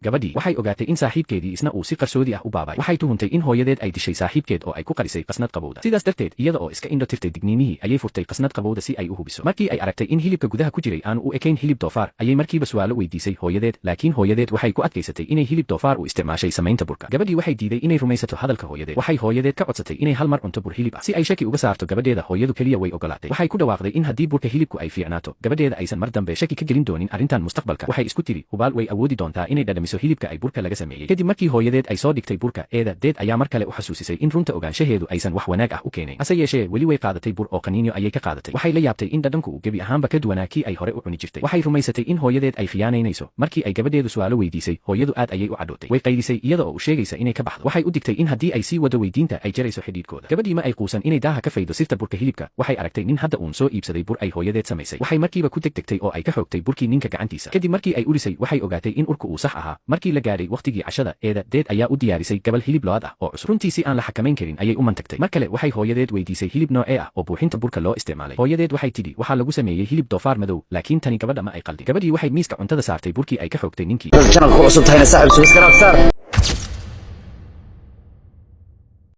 Gabadhii waxay ogaatay in saaxiibkeedii isna uu si qarsoodi ah u baabay. Waxay tuhuntay in hooyadeed ay dishay saaxiibkeed oo ay ku qarisay qasnad qabowda. Sidaas darteed, iyada oo iska indho tirtay digniinihii, ayay furtay qasnad qabowda si ay u hubiso. Markii ay aragtay in hilibka gudaha ku jiray aanu u ekayn hilib doofaar, ayay markiiba su'aalo weydiisay hooyadeed, laakiin hooyadeed waxay ku adkaysatay inay hilib doofaar u isticmaashay samaynta burka. Gabadhii waxay diiday inay rumaysato hadalka hooyadeed. Waxay hooyadeed ka codsatay inay hal mar cunto bur hilib ah si ay shaki uga saarto gabadheeda. Hooyadu keliya way ogolaatay. Waxay ku dhawaaqday in haddii burka hilibku ay fiicnaato, gabadheeda aysan mar dambe shaki ka gelin doonin arrintan mustaqbalka. Waxay isku tiri, hubaal way awoodi doontaa inay dhadhamiso hilibka ay burka laga sameeyey. Kadib markii hooyadeed ay soo dhigtay burka, eeda deed ayaa mar kale u xasuusisay in runta ogaanshaheedu aysan wax wanaag ah u keenayn. Hase yeeshee, weli way qaadatay bur oo qaniinyo ayay ka qaadatay. Waxay la yaabtay in dhadhanku uu gebi ahaanba ka duwanaa kii ay hore u cuni jirtay. Waxay rumaysatay in hooyadeed ay khiyaanaynayso. Markii ay gabadheedu su'aalo weydiisay, hooyadu aad ayay u cadhootay. Way qaylisay iyada oo u sheegaysa inay ka baxdo. Waxay u digtay in haddii ay sii wado weydiinta, ay jarayso xidhiidhkooda. Gabadhii ma ay quusan inay daaha ka faydo sirta burka hilibka. Waxay aragtay nin hadda uun soo iibsaday bur ay hooyadeed samaysay. Waxay markiiba ku degdegtay oo ay ka xoogtay burkii ninka gacantiisa. Kadib markii ay urisay, waxay ogaatay in urku uu sax ahaa. Markii la gaadhay wakhtigii cashada, eeda deed ayaa u diyaarisay gabal hilib lo'aad ah oo cusub. Runtii si aan la xakamayn karin ayay u mantagtay. Mar kale waxay hooyadeed weydiisay hilib noocee ah oo buuxinta burka loo isticmaalay. Hooyadeed waxay tidhi waxaa lagu sameeyey hilib doofaar madow, laakiin tani gabadha ma ay qaldin. Gabadhii waxay miiska cuntada saartay burkii ay ka xoogtay ninkii. Channel ku cusub tahayna, saaxiib, subscribe saar.